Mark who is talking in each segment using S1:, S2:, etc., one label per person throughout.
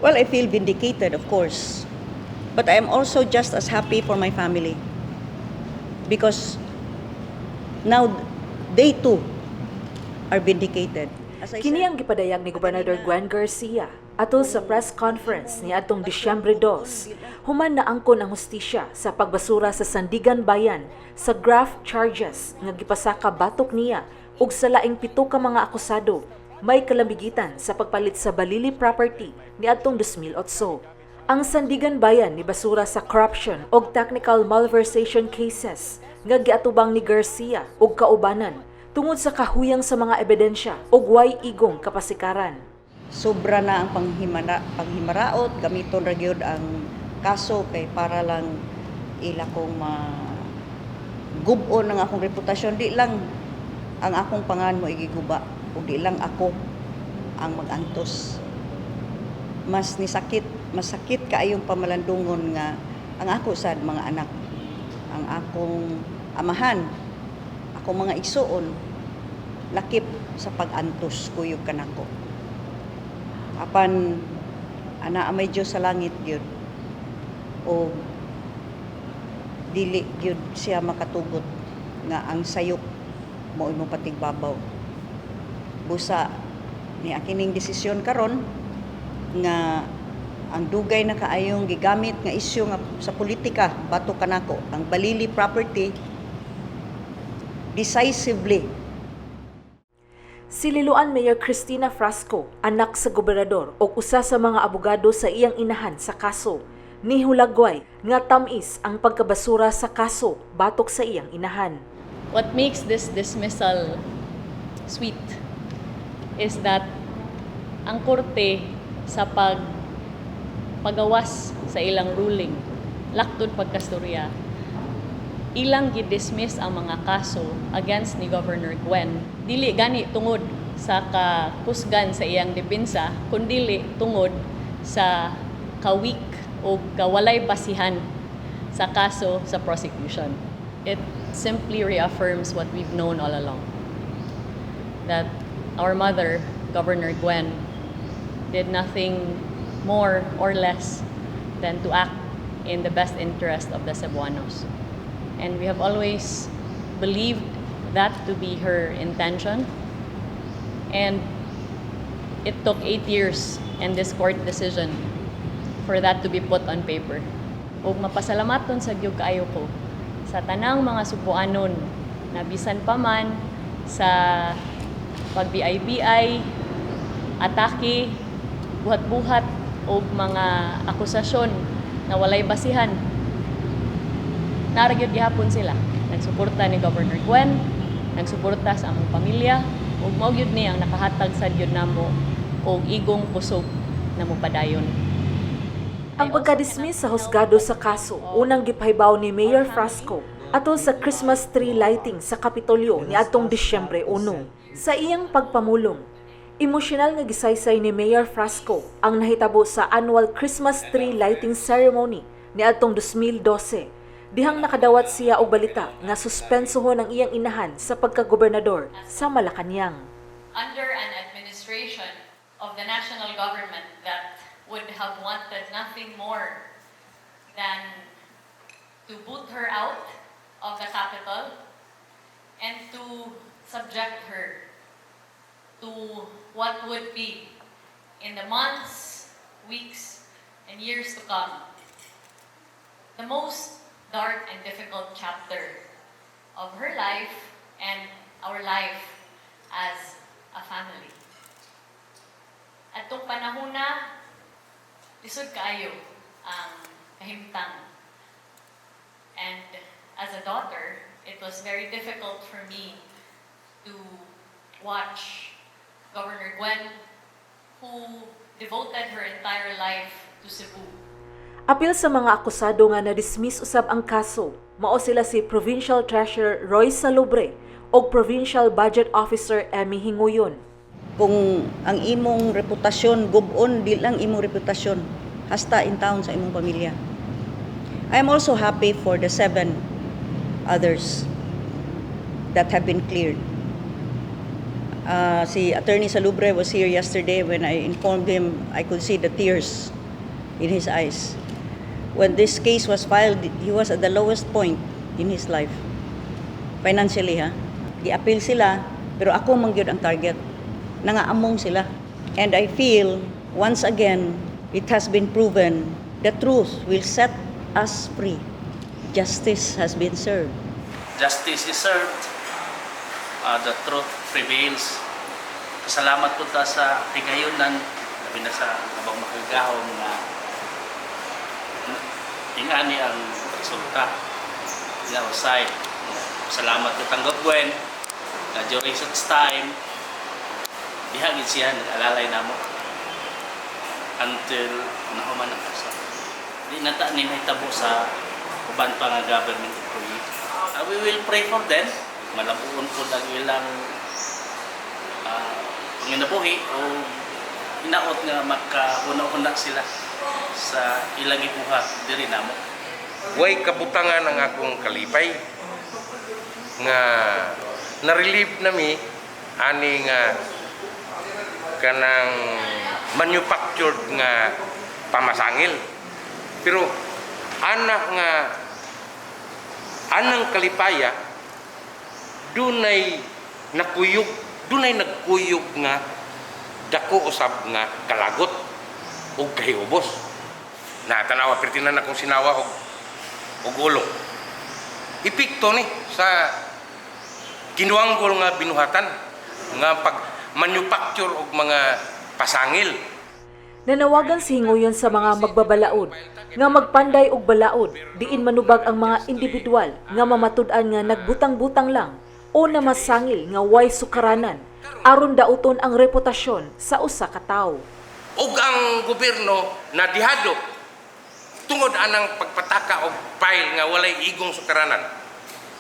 S1: Well, I feel vindicated, of course. But I am also just as happy for my family. Because now they too are vindicated. As I
S2: Kini
S1: said,
S2: ang gipadayag ni Gobernador Gwen Garcia atol sa press conference niadtong Disyembre 2, human naangkon ang hustisya sa pagbasura sa Sandiganbayan sa graft charges nga gipasaka batok niya ug sa laing pito ka mga akusado may kalamigitan sa pagpalit sa Balili property niadtong 2008. Ang Sandiganbayan nibasura sa corruption og technical malversation cases nga giatubang ni Garcia ug kaubanan tungod sa kahuyang sa mga ebidensya ug way igong kapasikaran.
S1: Sobra na ang panghimaraot, gamiton ra gyud ang kaso kay para lang ila kong ma gub-on ang akong reputasyon. Di lang ang akong pangalan mo igiguba ug di lang ako ang magantos. Mas nisakit, masakit kaayong pamalandungon nga ang ako sad mga anak, ang akong amahan, akong mga igsuon lakip sa pag-antos kuyog kanako. Apan ana may Dios sa langit gyud o dili gyud siya makatugot nga ang sayop mo imo patigbabaw. Busa ni akining desisyon karon nga ang dugay na kaayong gigamit nga isyu nga sa politika batok kanako, ang Balili property, decisively.
S2: Si Liloan Mayor Cristina Frasco, anak sa gobernador o usa sa mga abogado sa iyang inahan sa kaso, nihulagway nga tamis ang pagkabasura sa kaso batok sa iyang inahan.
S3: What makes this dismissal sweet is that ang korte sa pagawas sa ilang ruling, laktod pagkastorya, ilang gi-dismiss ang mga kaso against ni Governor Gwen. Dili gani tungod sa kakusgan sa iyang depensa, kundili tungod sa ka-weak o kawalay basihan sa kaso sa prosecution. It simply reaffirms what we've known all along, that our mother, Governor Gwen, did nothing more or less than to act in the best interest of the Cebuanos. And we have always believed that to be her intention. And it took 8 years and this court decision for that to be put on paper. Ug mapasalamaton sa gyud kaayo ko sa tanang mga Sugboanon na bisan pa man sa pag-BI-BI, atake, buhat-buhat og mga akusasyon na walay basihan, naa ra gyud gihapon sila. Nagsuporta ni Governor Gwen, nagsuporta sa among pamilya, ug mao gyud ni ang nakahatag sa gyud namo og igong kusog na mopadayon.
S2: Ang pagka-dismiss sa husgado sa kaso, unang gipahibaw ni Mayor Frasco atol sa Christmas tree lighting sa Kapitolyo niadtong Disyembre 1. Sa iyang pagpamulong, emosyonal nga gisaysay ni Mayor Frasco ang nahitabo sa annual Christmas tree lighting ceremony niadtong 2012. Dihang nakadawat siya og balita nga suspensohon ang iyang inahan sa pagkagobernador sa Malacañang.
S3: Under an administration of the national government that would have wanted nothing more than to boot her out of the capital and to subject her to what would be in the months, weeks, and years to come the most dark and difficult chapter of her life and our life as a family. Atong panahon na, lisod kaayo ang kahimtang. And as a daughter, it was very difficult for me to watch Governor Gwen, who devoted her entire life to Cebu,
S2: Apil sa mga akusado nga na-dismiss usab ang kaso, mao sila si Provincial Treasurer Roy Salubre ug Provincial Budget Officer Emmy Hinguyon.
S1: Kung ang imong reputasyon gub-on, di lang imong reputasyon, hasta in town sa imong pamilya. I am also happy for the seven others that have been cleared. Si Attorney Salubre was here yesterday. When I informed him, I could see the tears in his eyes. When this case was filed, he was at the lowest point in his life. Financially, ha? Gi-appeal sila, pero ako man gyud ang target. Nangaamong sila. And I feel, once again, it has been proven the truth will set us free. Justice has been served.
S4: Justice is served, the truth prevails. Pasalamat po ta sa higayunan, labi na sa labang makagagahom nga ingani ang resulta nga usay. Salamat ko tanggap Gwen nga during such time diha gid siya nag-alalay namo until nahuman ang kaso. Di na ta ni nahitabo sa uban pa nga government employee. We will pray for them. Malabuon po ang ilang panginabuhi o hinaot nga makahuna-huna sila sa ilang gibuhat diri namo.
S5: Way kabutangan ang akong kalipay nga na-relieve nami ani nga kanang manufactured nga pamasangil. Pero anak nga anang kalipaya, dunay nakuyog, dunay nagkuyog nga dako usab nga kalagot ug kahiubos na tanawa perti na akong sinawa og ulo. Epekto ni sa ginuanggol nga binuhatan nga pag manufacture og mga pasangil.
S2: Nanawagan si Hinguyon sa mga magbabalaod nga magpanday og balaod diin manubag ang mga individual nga mamatud-an nga nagbutang-butang lang o namasangil nga way sukaranan aron dauton ang reputasyon sa usa ka tawo.
S5: Ug ang gobyerno na dihado tungod anang pagpataka og file nga walay igong sukaranan.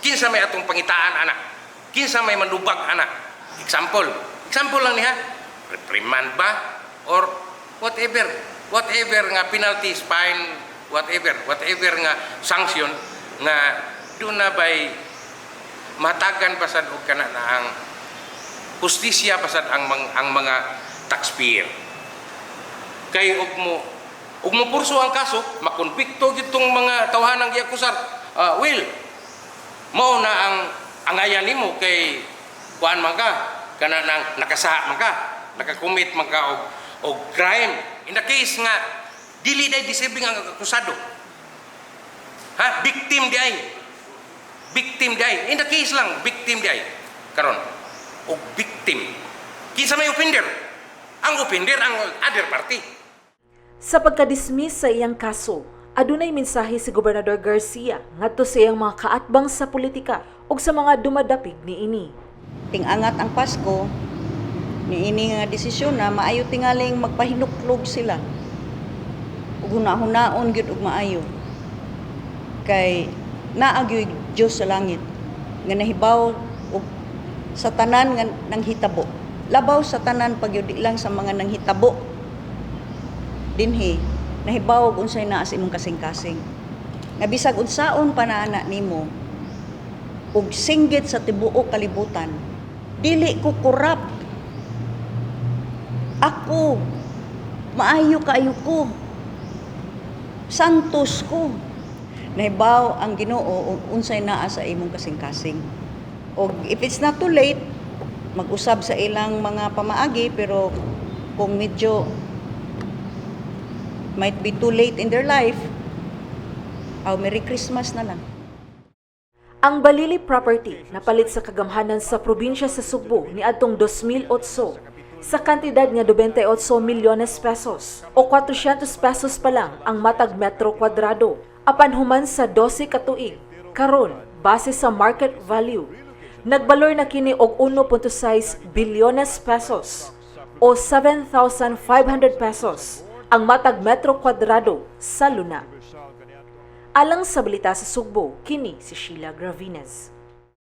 S5: Kinsa may atong pangitaan ana? Kinsa may manubag ana? Example, example lang niya, reprimand ba or whatever, whatever nga penalties, fine, whatever, whatever nga sanction nga doon na by matagan pasad og kana na ang hustisya pasad ang mga taxpayer. Kay og mo purso ang kaso, makonbikto gyud tong mga tawhanang giakusar, will mao na ang angayan nimo kay kuan man ka, kana nang nakasaha man ka, nakakommit man ka og crime in the case nga dili day deserving ang akusado, ha? Victim di ay, victim di ay, in the case lang victim di ay karon. Og victim, kinsa may offender? Ang offender ang other party.
S2: Sa pagkadismiss sa iyang kaso, adunay mensahe si Gobernador Garcia ngadto sa iyang mga kaatbang sa politika ug sa mga dumadapig niini.
S1: Tingangat ang Pasko, niini nga desisyon na maayo tingaling magpahinuklog sila. Ug hunahunaon gyud og maayo. Kay naa gyud Dios sa langit nga nahibaw og sa tanan nga nanghitabo. Labaw sa tanan pagyud, di lang sa mga nanghitabo dinhi, nahibaw og unsay naa sa imong kasing-kasing. Nga bisag unsaon pa na ana nimo og singgit sa tibuok kalibutan, dili ko corrupt. Ako, maayo kaayo ko. Santos ko. Nahibaw ang Ginoo ug unsay naa sa imong kasing-kasing. Og if it's not too late, mag-usab sa ilang mga pamaagi, pero kung medyo might be too late in their life, oh, Merry Christmas na lang.
S2: Ang Balili property napalit sa kagamhanan sa probinsya sa Sugbo niadtong 2008 sa kantidad nga 98 milyones pesos o 400 pesos pa lang ang matag metro kwadrado. Apan human sa 12 ka tuig, karon base sa market value, nagbalor na kini og 1.6 bilyones pesos o 7,500 pesos ang matag metro kwadrado sa luna. Alang sa Balita sa Sugbo, kini si Sheila Gravines.